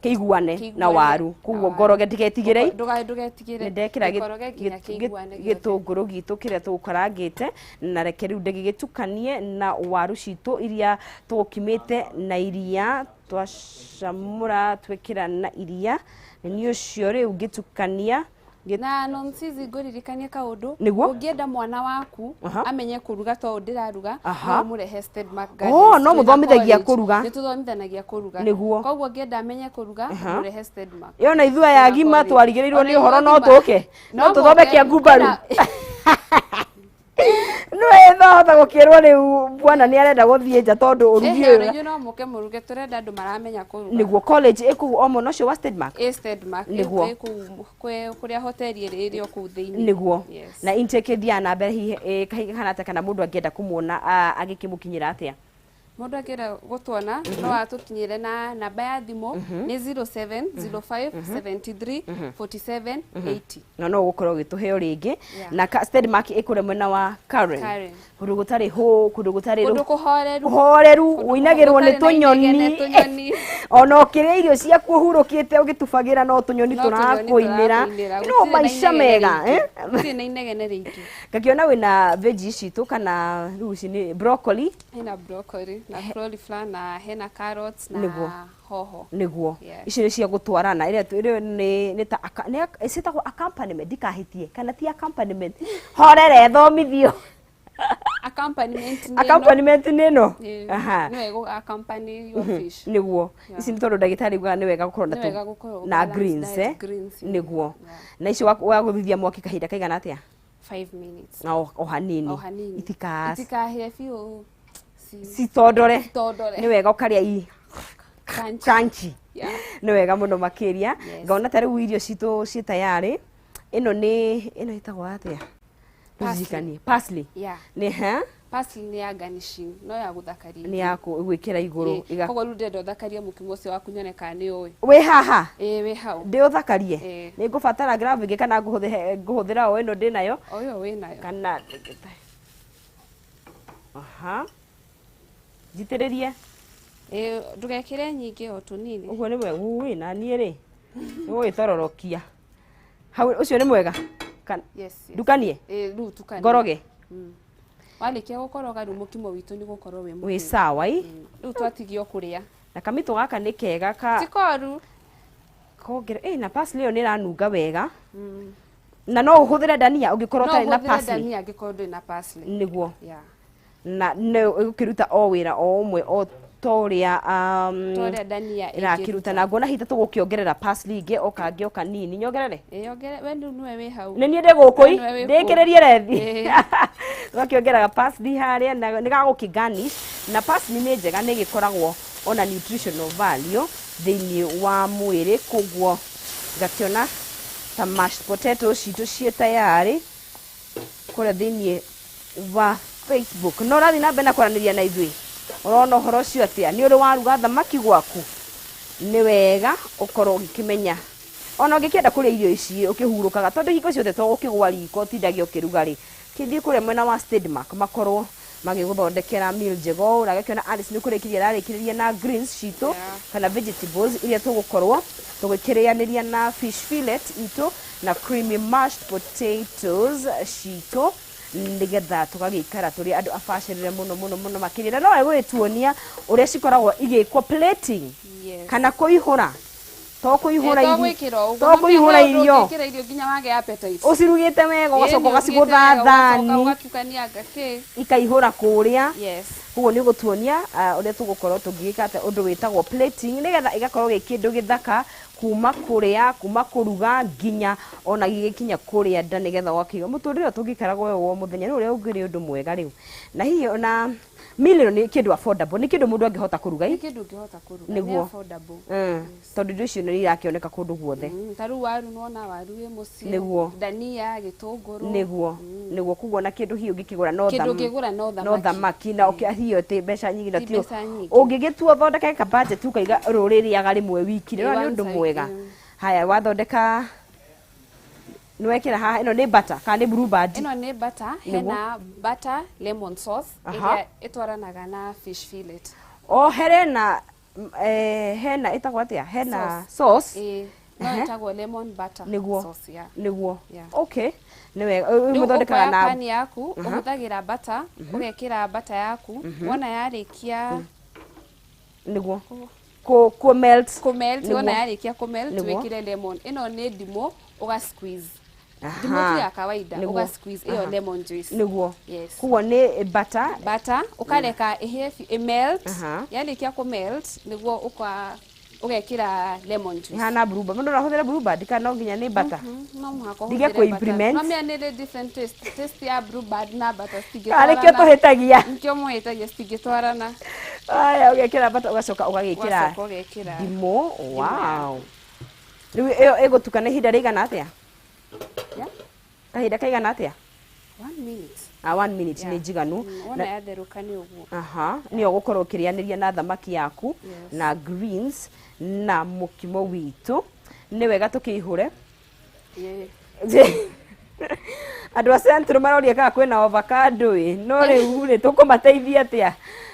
kĩiguane na kĩiguane waru na koguo waru. ngoroge ndigetigĩre. Ndũgetigĩre. Nĩ ndekĩra Gĩkoroge nginya kĩiguane gĩothe. gĩtũngũrũ gitũ kĩrĩa tũgũkarangĩte, na reke rĩu ndĩgĩgĩtukanie na waru citũ iria tũgũkimĩte na iria twacamũra twĩkĩra na iria. Nĩ niĩ ũcio rĩu ngĩtukania Na nonsizi ngũririkanie kaũndũ. Nĩguo? Ũngĩenda mwana waku amenye kũruga ta ũũ ndĩraruga, no ũmũrehe Stedmark Gardens. Oh, no Twĩna mũthomithagia college. kũruga. Nĩ tũthomithanagia kũruga. Nĩguo. Koguo ũngĩenda amenye kũruga, mũrehe Stedmark. Ĩyo na ithuĩ aya agima College. twarigĩrĩirwo Ona nĩ ũhoro ithuĩ no agima. tũke no No tũthome mũke. kĩa ngumbaru. Nĩ thahota gũkĩrwo rĩu bwana nĩ arenda gũthiĩ nja tondũ ũrugi Ehe, ona ũyũ. inyuĩ no mũke mũruge, tũrenda andũ maramenya kũruga. Nĩguo college ĩkũu o mwena ũcio wa Stedmark. Ĩ Stedmark. Nĩguo. Ĩ kũu kũrĩa hoteli ĩrĩ ĩrĩ o kũu thĩinĩ. Nĩguo. Yes. Na intake ĩthiaga na mbere hihi kahana atĩa, kana mũndũ angĩenda kũmuona agĩkĩmũkinyĩra atĩa? Mũndũ angĩenda gũtuona no atũkinyĩre na namba ya thimũ nĩ 0705 73 47 80. Na no ũgũkorwo ũgĩtũheo rĩngĩ. Yeah. Na Stedmark ĩkũrĩa mwena wa Karen. Karen. Kũndũ gũtarĩ hũ, kũndũ gũtarĩ Kũndũ kũhoreru. kũhoreru. Kũndũ ũinagĩrwo nĩ gũtarĩ na inegene, tũnyoni. Tũnyoni. Ona ũkĩrĩa irio ciaku ũhurũkĩte ũgĩtubagĩra no tũnyoni No tũnyoni tũrakũinĩra. tũrakũinĩra. No Gũtirĩ na maica inegene mega. rĩingĩ. Eh? Gũtirĩ na inegene rĩingĩ. Ngakĩona wĩna veggie citũ, kana rĩu ici nĩ broccoli. Hena broccoli na cauliflower na hena carrots na Nĩguo. hoho. Nĩguo. Yes. Icio nĩ cia gũtwarana ĩrĩa ĩrĩa nĩ ta nĩ ciĩtagwo accompaniment, ndikahĩtie kana ti accompaniment, horere thomithio. Accompaniment nĩ ĩno. Accompaniment nĩ ĩno. Ĩĩ, Aha. nĩ wega accompany your fish. Nĩguo. Yeah. Ici nĩ tondũ ndagĩtarĩ ugaga nĩ wega gũkorwo na Nĩ wega gũkorwo na balanced greens. diet, Eh? greens, Nĩguo. yeah. Na icio wagũthithia mwaki kahinda kaigana atĩa? 5 minutes. Na o hanini. O hanini. Itikaa Itikahĩe biũ. Citondore. Citondore. Nĩ wega ũkarĩa i Crunchy. Crunchy. Yeah. Nĩ wega mũno makĩria. Yes. Ngona ta rĩu irio citũ ciĩ tayarĩ. Ĩno nĩ ĩno ĩtagwo atĩa? Tũririkanie parsley. Yeah. Nĩ ha? Parsley nĩ ya garnishing, no ya gũthakaria. Nĩ ya gwĩkĩra igũrũ. Koguo rĩu ndĩrenda ũthakarie mũkimo ũcio waku nyone kana nĩ ũĩ. Wĩ haha? Ĩĩ, wĩ hau. Ndĩũthakarie? Ĩĩ. Nĩ ngũbatara glove ĩngĩ kana ngũhũthĩra o ĩno ndĩ nayo? O ĩyo wĩ nayo. Kana aha. Njitĩrĩrie. Ĩĩ, ndũgekĩre nyingĩ, o tũnini. Ũguo nĩ mwega. Ui, na niĩ rĩ nĩgũgĩtororokia hau. Ũcio nĩ mwega? Yes. Ndukanie? Ĩĩ, rĩu tukanie. Ngoroge? Warĩkia gũkoroga, rĩu mũkimo witũ nĩ gũkorwo wĩ wĩ mũhĩu. Sawa i. Rĩu twatigio kũrĩa. Na kamitũ gaka nĩ kega ka Ti koru. Kongere na parsley ĩyo nĩ ĩranunga wega. Na no ũhũthĩre dania ũngĩkorwo No ũtarĩ na ũhũthĩre parsley. dania angĩkorwo ndũrĩ na parsley. Nĩguo. Yeah. Na nĩ ĩgũkĩruta o wĩra o ũmwe o ta ũrĩa Ta ũrĩa dania ĩrakĩruta. Na nguona hihi ta tũgũkĩongerera parsley ingĩ o kangĩ o kanini. Nyongerere? Ĩĩ, ongere. We rĩu nĩwe wĩ hau. Nĩ niĩ ndĩ gũkũ We i nĩwe wĩ kũu. ndĩkĩrĩrie rethi. Ĩĩ. Tũgakĩongerera parsley harĩa na nĩ gagũkĩ garnish. Na parsley nĩ njega, nĩ ĩgĩkoragwo ona nutritional value thĩinĩ wa mwĩrĩ. Koguo ngakĩona ta mashed potatoes citũ ciĩ tayarĩ kũrĩa thĩinĩ wa Facebook. No ũrathiĩ na mbere na kwaranĩria na ithuĩ, ũrona ũhoro ũcio atĩa? Nĩ ũrĩ waruga thamaki gwaku? Nĩ wega ũkorwo ũgĩkĩmenya ona ũngĩkĩenda kũrĩa irio ici ũkĩhurũkaga, tondũ hingo ciothe to gũkĩgwa riko ũtindage ũkĩruga rĩ, kĩthiĩ kũrĩa mwena wa Stedmark makorwo magĩgũthondekera meal njega ũũ. Ũragĩkĩona Alice nĩ kũrĩkĩria ararĩkĩrĩria na greens citũ kana vegetables iria tũgũkorwo tũgĩkĩrĩanĩria na fish fillet itũ na creamy mashed potatoes citũ, nĩgetha tũgagĩikara tũrĩ andũ abacĩrĩre mũno mũno mũno makĩria. Na no egũgĩtuonia ũrĩa cikoragwo igĩkwo plating kana kũihũra, to kũihũra To irio gwĩkĩra o ũguo. To kũihũra No irio. ũngĩkĩra irio nginya wage appetite. Ũcirugĩte wega, ũgacoka Ĩĩ, nĩ ũgacigũtha ũrugĩte wega, ũgacoka thani ũgatukania ngakĩ. Ikaihũra kũrĩa. Koguo nĩ ũgũtuonia ũrĩa tũgũkorwo tũngĩgĩka atĩa ũndũ wĩtagwo plating, nĩgetha ĩgakorwo gĩ kĩndũ gĩthaka kuma kũrĩa, kuma kũruga nginya ona gĩgĩkinya kũrĩa nda, nĩgetha ũgakĩigua mũtũrĩre ũyũ tũngĩikaraga ũyũ wa mũthenya nĩ ũrĩa ũngĩrĩ ũndũ mwega rĩu. Na hihi ona meal ĩno nĩ kĩndũ affordable, nĩ kĩndũ mũndũ angĩhota kũruga Nĩ i kĩndũ ũngĩhota kũruga. Nĩ affordable. Tondũ indo icio nĩ irakĩoneka kũndũ guothe. Ta rĩu waru, nĩwona waru wĩ mũciĩ. Dania, gĩtũngũrũ. Nĩguo. Koguo na kĩndũ hihi ũngĩkĩgũra no Kĩndũ ũngĩgũra no no thamaki. Thamaki na hiyo ti mbeca nyingĩ na Ti tio mbeca nyingĩ. Ũngĩgĩtua ũthondeke ka budget ũkaiga rũrĩrĩaga rĩmwe wiki Ĩ, nĩ once ũndũ a week, mwega. Haya, wathondeka nĩ wekĩra haha, ĩno nĩ butter kana nĩ Blue Band? Ĩno nĩ butter, hena butter lemon sauce ĩrĩa ĩtwaranaga na fish fillet. O herena hena ĩtagwo atĩa, hena sauce? Ĩĩ, no ĩtagwo lemon butter sauce, yeah. Yeah. Okay, nĩ wega. Rĩu Mũthondekaga ũkoya na pan yaku, ũhũthagĩra butter, ũgekĩra butter yaku, wona yarĩkia Nĩguo kũ melt. Kũ melt. Wona yarĩkia kũ melt, wĩkĩre lemon. Ĩno nĩ ndimũ, ũga squeeze. Ndimũ ti ya kawaida, ũga squeeze ĩyo lemon juice. Yes. Koguo nĩ butter. Butter, ũkareka ĩhĩe biũ, ĩ melt. Yarĩkia kũ melt, nĩguo ũgekĩra lemon juice. Ihana Blue Band. Mũndũ no ahũthĩre Blue Band kana no nginya nĩ butter? No mũhaka Ndige ũhũthĩre butter. kũ-implement. No menya nĩ ĩrĩ different taste. Taste ya Blue Band na butter Kana nĩkĩo citingĩtwarana. tũhĩtagia. Nĩkĩo mũhĩtagia, citingĩtwarana. Aya, ũgekĩra butter, ũgacoka ũgagĩkĩra Ũgacoka ũgekĩra ndimũ. Wow, rĩu ĩyo ĩgũtukana ihinda rĩigana atĩa? Yeah. Kahinda kaigana atĩa? One minute. Ah, one minute nĩ njiganu. Wona yatherũka nĩ ũguo. Aha, nĩyo ũgũkorwo ũkĩrĩanĩria na thamaki yaku na greens na mũkimo witũ. Nĩ wega tũkĩihũre. Andũ a Central maroria kana kwĩna avocado ĩ, no rĩu rĩ tũkũmateithia atĩa?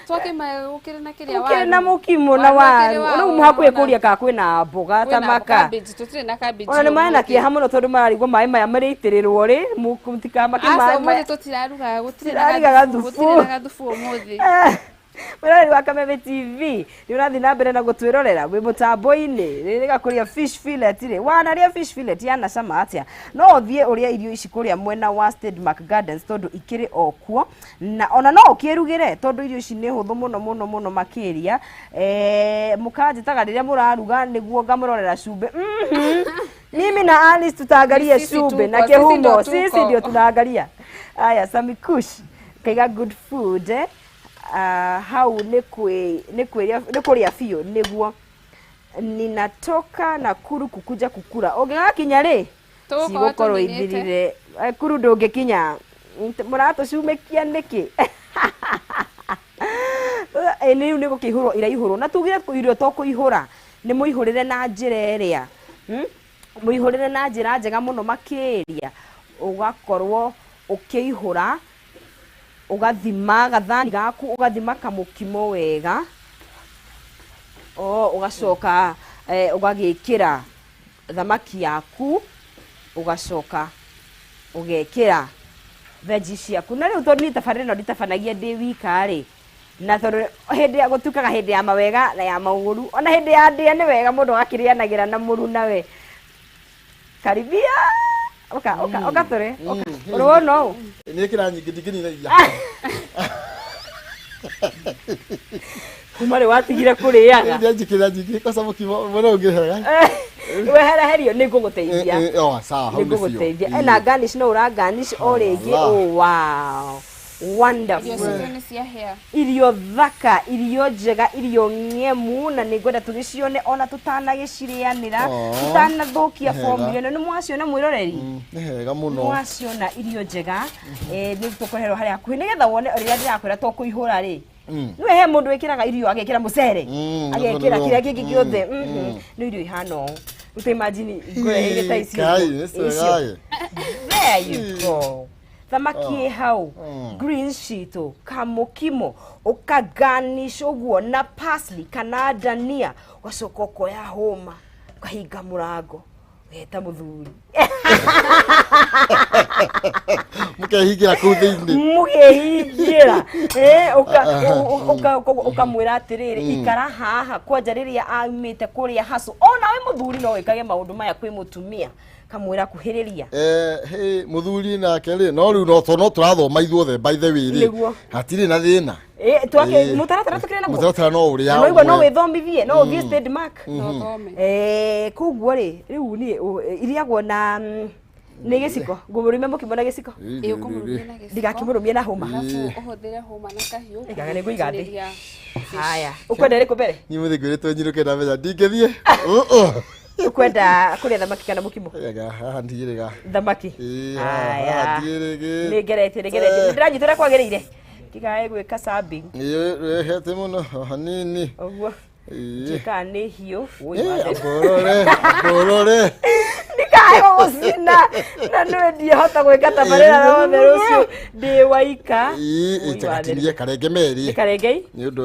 Twakĩma gũkĩrĩ na kĩrĩa Gũkĩrĩ na waru. mũkimo na Waru ũkĩrĩ waru. wa Rĩu mũhakuhĩ wona. kũria kana kwĩna mboga ta Kwĩna maka. cabbage, tũtirĩ na cabbage Ona nĩ marĩ na ũmũthĩ. kĩeha mũno tondũ mararigwo maĩ maya marĩitĩrĩrwo rĩ, mũtikamake Aca, maĩ ũmũthĩ maya. tũtiraruga, gũtirĩ na Tũtiraruga gathubu, gathubu. gũtirĩ na gathubu ũmũthĩ. Mwĩroreri wa Kameme TV, nĩ ũrathiĩ na mbere na gũtwĩrorera wĩ mũtambo-inĩ rĩrĩ kũrĩa fish fillet rĩ, wanarĩa fish fillet yanacama atĩa? No ũthiĩ ũrĩe irio ici kũrĩa mwena wa Stedmark Gardens tondũ ikĩrĩ o kuo, na ona no ũkĩrugĩre tondũ irio ici nĩ hũthũ mũno mũno mũno makĩria. Mũkanjĩtaga rĩrĩa mũraruga nĩguo ngamũrorera cumbĩ. Mimi na Alice tutaangalia Sisi cumbĩ na tuko, sisi kĩhumo ndio sisi tuko. Ndio tunaangalia. Aya, Sami Kush kaiga good food eh? Hau nĩ kũrĩa biũ. Nĩguo ninatoka Nakuru kukuja kukura, ũngĩgakinya rĩ Tũgũkorwo cigũkorwo tũninĩte. ithirire. Kuru ndũngĩkinya. Mũratũcumĩkia nĩkĩ? Ĩ, nĩ rĩu nĩ gũkĩihũrwo iraihũrwo, na tugire irio to kũihũra, nĩ mũihũrĩre na njĩra ĩrĩa, Mũihũrĩre na njĩra njega mũno makĩria, ũgakorwo ũkĩihũra, ũgathima gathani gaku, ũgathima kamũkimo wega, o ũgacoka ũgagĩkĩra thamaki yaku, ũgacoka ũgekĩra veggie ciaku. Na rĩu tondũ niĩ tabarĩra ĩno nditabanagia ndĩ wika rĩ, na tondũ hĩndĩ ya gũtuĩkaga hĩndĩ ya mawega na ya maũru, ona hĩndĩ ya ndĩa nĩ wega mũndũ agakĩrĩanagĩra na mũrunawe. Karibia, ũka, ũka, ũka tũrĩ, ũka. Ũrĩwona ũũ? Nĩ kĩra nyingĩ ndingĩnina. Kuma rĩ watigire kũrĩaga? Njĩkĩra nyingĩ kosa mũkimo mũno ũngĩhega. Wehereherio nĩ ngũgũteithia. Oh, sawa, hau nĩ nĩ biũ. ngũgũteithia. Ena garnish, no ũra garnish o rĩngĩ. Allah. Oh, wow. Wonderful. Irio citũ nĩ ciahĩa. Irio thaka, irio njega, irio ng'emu, na nĩ ngwenda tũgĩcione ona tũtanagĩcirĩanĩra, Oh. tũtanathũkia Nĩ formula hega. ĩno. Nĩ mwaciona mwĩroreri? Nĩ hega mũno. Nĩ mwaciona irio njega, nĩ tũkũreherwo harĩa hakuhĩ nĩgetha wone ũrĩa ndĩrakwĩra to kũihũra rĩ. Nĩwe he mũndũ wĩkĩraga irio agekĩra mũcere, agekĩra nĩguo. kĩrĩa kĩngĩ kĩothe. Nĩ irio ihana ũũ. Rĩu ta imagine ngũreheire ta icio. Kai, nĩ Icio. cega. There you go. Thamaki ĩ hau, greens citũ, kamũkimo, ũkagarnish ũguo na parsley kana dania, ũgacoka ũkoya hũma, ũkahinga mũrango, ũgeta mũthuri. Mũkehingĩra kũu thĩinĩ. Mũkehingĩra. Ũkamwĩra atĩrĩrĩ, ikara haha kwanja rĩrĩa aumĩte kũrĩa hacu. Ona we mũthuri no wĩkage maũndũ maya kwĩ mũtumia. Kamwĩra kuhĩrĩria. Hey, mũthuri nake rĩ, no rĩu no no tũrathoma ithuothe by the way rĩ. Nĩguo. Hatirĩ na thĩna. Twake mũtaratara tũkĩrĩ naguo. Mũtaratara no ũrĩa. Na waigua no ũmwe. wĩthomithie, no ũthiĩ Stedmark. No thome. Koguo rĩ, rĩu niĩ iriagwo na nĩ gĩciko. Ngũmũrũmia mũkimo na gĩciko. Ĩ, ũkũmũrũmia na gĩciko. Ndigakĩmũrũmie na hũma. Alafu ũhũthĩre hũma na kahiũ. Ĩgaga nĩ ngũiga thĩ. Kũtinĩria fish. Haya, ũkwenda ĩrĩkũ mbere? Niĩ mũthĩ ngwĩrĩtwo nyinũke na menya ndingĩthiĩ. Ũkwenda kũrĩa thamaki kana mũkimo? Ega, haha ndigĩrĩga. Thamaki. Ĩĩ, haha Haya. ndigĩrĩgĩ. Nĩ ngeretie, nĩ ngeretie. Nĩ ndĩranyita ũrĩa kwagĩrĩire. Ndigae gwĩka sabbing. Ĩĩ, rehete mũno o hanini. Ũguo. Ĩĩ. Njĩkaga nĩ hiũ. Woi, Ĩĩ, watheri. amborore, amborore. Ndikae gũgũcina. Na nĩ ndiahota gwĩka tabarĩra yothe rũciũ ndĩ waika. Ĩĩ, Woi, ĩtagatinie watheri. karenge merĩ. Nĩ karengei? Nĩ ũndũ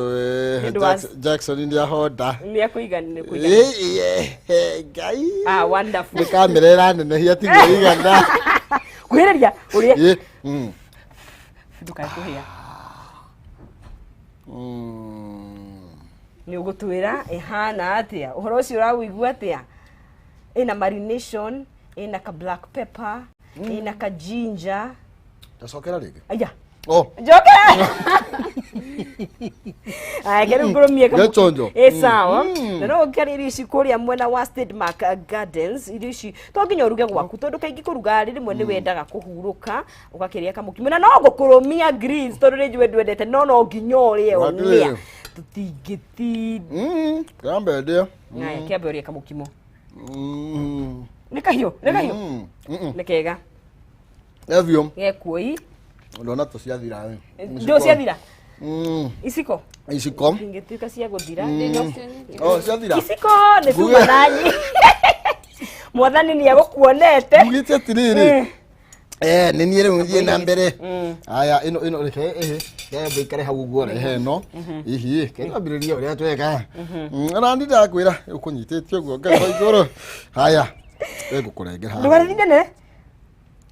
Nĩ ũndũ wa Jackson nĩ ahonda. Nĩ akũigana, nĩ akũigana. Ĩĩ, Ngai. Ah, wonderful. Nĩ kamera ĩranenehia tiguo igana. Kwĩrĩria, ũrĩe. Ĩĩ, Ndũkae kũhĩa. Nĩ ũgũtwĩra ĩhana atĩa? Ũhoro ũcio ũraũigua atĩa? Ĩna marination, ĩna ka black pepper, ĩna ka ginger. Ndacokera rĩngĩ. Aya. Oh. Njoke. Aya, rĩu ngũrũmie kamũkimo. Gĩchonjo. Ĩ sawa. Na no ũkĩarĩa irio ici kũrĩa mwena wa Stedmark Gardens, irio ici to nginya ũruge gwaku, tondũ kaingĩ kũruga rĩ rĩmwe nĩ wendaga kũhurũka, ũgakĩrĩa kamũkimo. Na no ngũkũrũmia greens tondũ nĩ njũĩ ndwendete, no no nginya ũrĩe Watĩrĩrĩ. ũmĩa. Tũtingĩtinda. Kĩambe ndĩe. Aya, kĩambe ũrĩe kamũkimo. Nĩ kahiũ, nĩ kahiũ. Nĩ kega. Evio. Gekuoi. Ndona tũ ciathira. Ndũ ciathira? Iciko? Iciko. Ingĩtuĩka cia gũthira. Oh, ciathira. Iciko nĩ tuma nanyi. Mwathani nĩ egũkuonete. Ugĩte atĩrĩrĩ. Nĩ niĩ rĩu thiĩ na mbere. Aya, ĩno ĩno reke kembe ikare hau ũguo rehe ĩno. Ihi, kĩambĩrĩria ũrĩa tweka. Na ndi ndakwĩra ũkũnyitĩte ũguo Ngai wa igũrũ. Haya, ngũkũrengera haha. Ndũgathinde nene.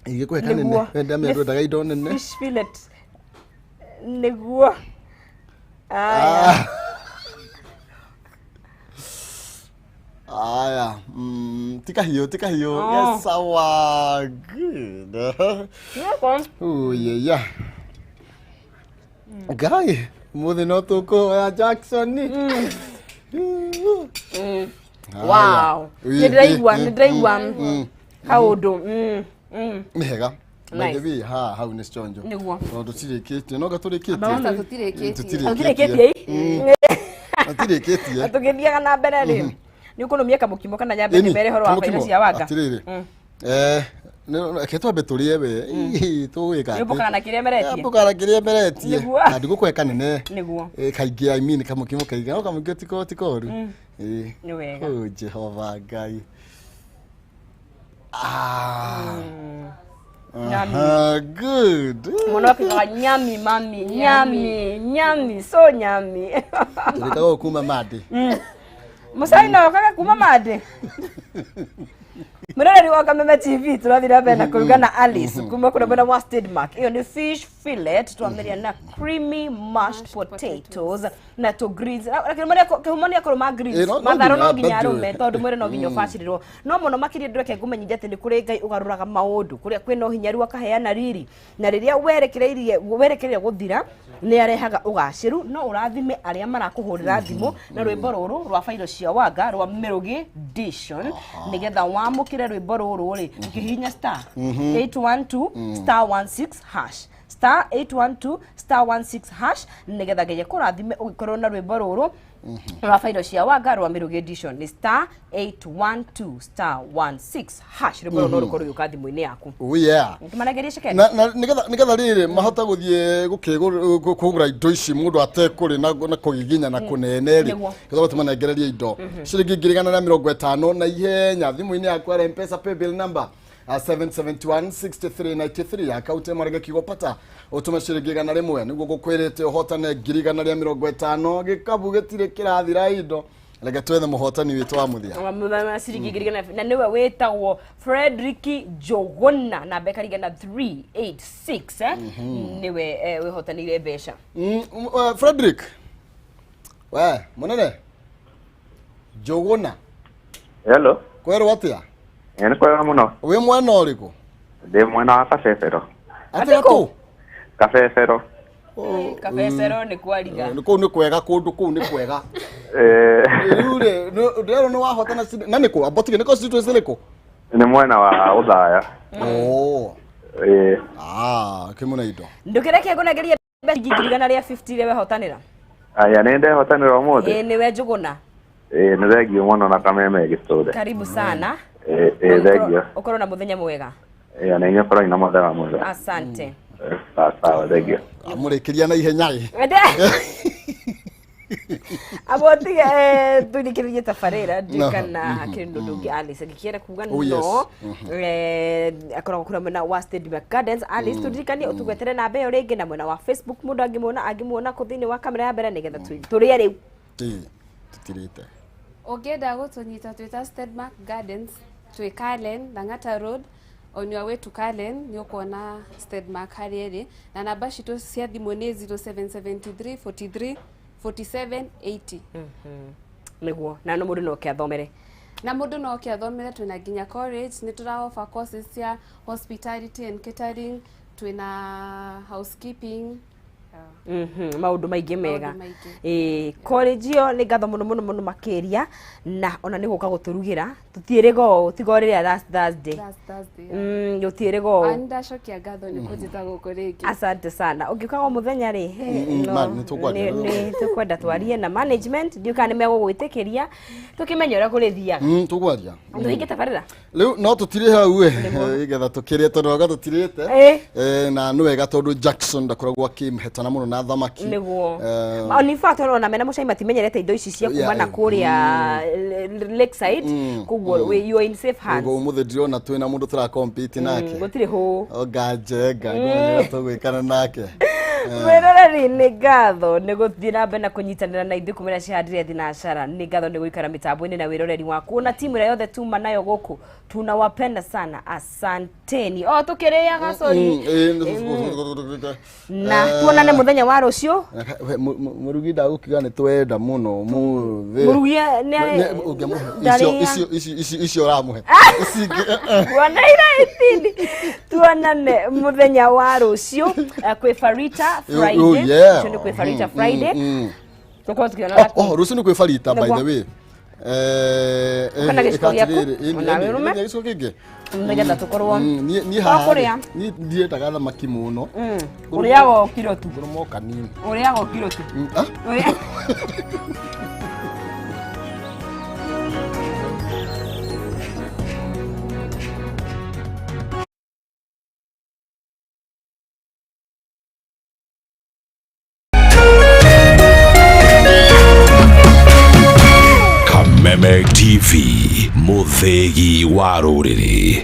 Ingĩkũhe kanene. Nĩguo. Wenda mĩandũ endaga indo nene. Fish fillet. Nĩguo. Aya. Aya, ti kahiũ, ti kahiũ. Oh. Yes, sawa. Good. Nĩguo. Oh, yeah, yeah. Ngai, mũthĩ no tũkũhoya Jackson. Wow. Nĩ ndĩraigua, nĩ ndĩraigua kaũndũ. Nĩ hega. By the Nice. way, haha hau nĩ conjo. Nĩguo. Tondũ tũtirĩkĩtie, no gatũrĩkĩtie. Aca, tũtirĩkĩtie. Tũtirĩkĩtie ii? Tũtirĩkĩtie. Tũgĩthiaga na mbere rĩ, nĩ ũkũnũmia kamũkimo kana nyambe Ĩni, ndĩmere ũhoro wa kamũkimo, irio cia wanga? Atĩrĩrĩ. Reke twambe tũrĩe we. Ih, tũgwĩka atĩ? Nĩũmbũkaga na kĩrĩa ĩmeretie? Mbũkaga na kĩrĩa ĩmeretie. Nĩguo. Na ndigũkũhe kanene. Nĩguo. Eh, kaingĩ I mean kamũkimo kaingĩ no kamũkimo tiko tikoru. Eh. Nĩ wega. Oh, Jehova Ngai. Ah. Yummy. Aha, good. Mwana wakiugaga nyami mami nyami nyami so nyami. Tũrĩkaga kuma mande. Mũcai no okaga kuma mande. Mwĩroreri wa Kameme TV tũrathiĩ na mbere na kũruga na Alice kuma kũrĩa mwena wa Stedmark. Ĩyo nĩ fish fillet twamĩrĩa na creamy mashed potatoes na tũ greens. Na kĩhumo nĩ akũrũma greens. Ĩ, no Matharũ no nginya nginya bado. arũme tondũ mwĩrĩ no nginya ũbacĩrĩrwo. No mũno makĩria ndĩreke ngũmenyithie atĩ nĩ kũrĩ Ngai ũgarũraga maũndũ kũrĩa kwĩna ũhinyaru akaheana riri na rĩrĩa werekereirie werekereire gũthira nĩ arehaga ũgacĩru no ũrathime arĩa marakũhũrĩra thimũ na rwĩmbo rũrũ rwa bairo cia wanga rwa Mĩrũgĩ Dishon nĩgetha wamũkĩre rwĩmbo rũrũ rĩ ũkĩhihinya star 812 star 16 hash star 812 star 16 hash nĩgetha ngai akũrathime ũgĩkorwo na rwĩmbo rũrũ rwa bairo cia wanga rwa Mĩrũgĩ Edition nĩ star 812 star 16 hash rwĩmbo rũrũ no rũkorwo rũgĩũka thimũ-inĩ yaku. Oh yeah. Tũmarengerie cekeni. Na nĩgetha rĩrĩ mahote gũthiĩ kũgũra indo ici mũndũ atekũrĩ na kũgiginya na kũnene rĩ, Nĩguo. nĩgetha tũmanengererie indo ciringi 150,000 na ihenya thimũ-inĩ yaku ya M-Pesa paybill number 771 6393 akaunti ĩmwe rĩngĩ kiugo pata ũtũme ciringi 100 nĩguo ngũkwĩrĩte ũhotane 150,000 gĩkabu gĩtirĩ kĩrathira indo. Reke twethe mũhotani witũ wa mũthia. Wa mũthenya wa ciringi ngiri igana na nĩwe wĩtagwo Frederick Njũgũna namba ĩkarigana 386 nĩwe wĩhotanĩire mbeca. Frederick we mũnene Njũgũna. Hello. Kwerwo atĩa? Nĩ kwega mũno. Wĩ mwena ũrĩkũ? Ndĩ mwena wa Kabebero. Atĩ gatũ? Kabebero. Kabecero nĩ kwariga. Nĩ kũu nĩ kwega, kũndũ kũu nĩ kwega. Eh, Rĩu rĩ, ndĩrerwo nĩ wahotana na nĩ kũ? Amba ũtige nĩ constituency ĩrĩkũ? Nĩ mwena wa Ũthaya. Oh. Eh, Ah, kĩmũne indo. Ndũkĩreke ngũnengerie mbeca 150,000 iria wehotanĩra. Aya nĩ ndehotanĩra ũmũthĩ. Ĩĩ nĩwe Njũgũna. Eh, nĩ thengio mũno na Kameme gĩtũre. Karibu sana. Eh, eh, thengio. Ũkorwo na mũthenya mwega. Eh, na inyuĩ korwo na mũthenya mwega. Asante. Eh, sawa sawa, thengio. Amũrĩkĩria na ihenya ĩ. Abo tiga tũrĩkĩrĩrie tabarĩra No. ndiũ kana hakĩrĩ ũndũ ũngĩ Alice angĩkĩenda kuga. Oh, yes. No akoragwo kũrĩa mwena wa Stadium Gardens. Alice, tũririkanie ũtũgwetere namba ĩyo rĩngĩ na mwena wa Facebook mũndũ angĩmuona kũ thĩinĩ wa kamera ya mbere nĩgetha tũrĩe rĩu. Ĩ, tũtirĩte. Ũngĩenda gũtũnyita twĩta Stedmark Gardens, twĩ Karen, Lang'ata Road. On your way to Karen nĩ ũkuona Stedmark harĩa ĩrĩ, na namba citũ cia thimũ nĩ 0773 43 47 80. Nĩguo na no mũndũ no oke athomere. Na mũndũ no oke athomere, twĩna nginya college, nĩ tũra offer courses cia hospitality and catering, twĩna housekeeping. Maũndũ maingĩ mega. Maũndũ maingĩ. Ĩĩ college ĩyo nĩ ngatho mũno mũno mũno makĩria na ona nĩ gũka gũtũrugĩra tũtiĩrĩga ũũ tiga o rĩrĩa last Thursday. Last Thursday, yeah. Gũtiĩrĩga ũũ. Ah, nĩndacokia ngatho nĩ kũnjĩta gũkũ rĩngĩ. Asante sana. Ũngĩũkaga o mũthenya rĩ, he, no, Ma, nĩ tũkwaria. nĩ tũkwenda twarie na management ndiũ kana nĩ megũgwĩtĩkĩria tũkĩmenye ũrĩa kũrĩthiaga. Tũkwaria. Tũhinge tabarĩra. Rĩu no tũtirĩ hau ĩ nĩgetha tũkĩrĩe tondũ anga tũtirĩte. Ĩ. Eh, na nĩ wega tondũ Jackson ndakoragwo akĩmhetana mũno na thamaki. Nĩguo. Eh, On in fact ona mena mũcai matimenyerete indo ici cia kuma Yeah, na eh, kũrĩa Lakeside, koguo you are in safe hands. Ũguo ũmũthĩ ndirona twĩna mũndũ tũrakompete nake. Gũtirĩ hũ. Onganjenga ngũmenyera tũgwĩkana nake. Mwĩroreri, nĩ ngatho nĩ gũthiĩ na mbere na kũnyitanĩra na ithuĩ kumĩra cihandire thinacara. Nĩ ngatho nĩ gũikara mĩtambo-inĩ na wĩroreri waku na timu ĩrĩa yothe tuma nayo gũkũ, tunawapenda sana, asanteni. O tũkĩrĩaga, sorry. Na tuonane mũthenya wa rũciũ. Mũrugi ndagũkiuga nĩ twenda mũno mũthĩ. Mũrugi Ũngĩamũhe ndarĩa. icio ũramũhe ici ingĩ, eh. Tuona ira itini. Tuonane mũthenya wa rũciũ kwĩ Farita Oh, Friday. yeah. Ũcio nĩ kwĩ Farita Friday. Tũkorwo tukĩonana. Oh, rũciũ nĩ kwĩ Farita, by Nĩguo. the way. Eh, Ũka na gĩciko ĩka gĩaku, atĩrĩrĩ, ona ĩni, wĩ ũrũme. ĩni, gĩciko kĩngĩ. Nĩgetha tũkorwo Niĩ haha rĩ, Wakũrĩa. niĩ ndiendaga thamaki mũno. Ũrĩaga o kiro tu. Ngũrũma o kanini. Ũrĩaga o kiro tu. Ah? Ũrĩa- TV, mũthĩgi wa rũrĩrĩ.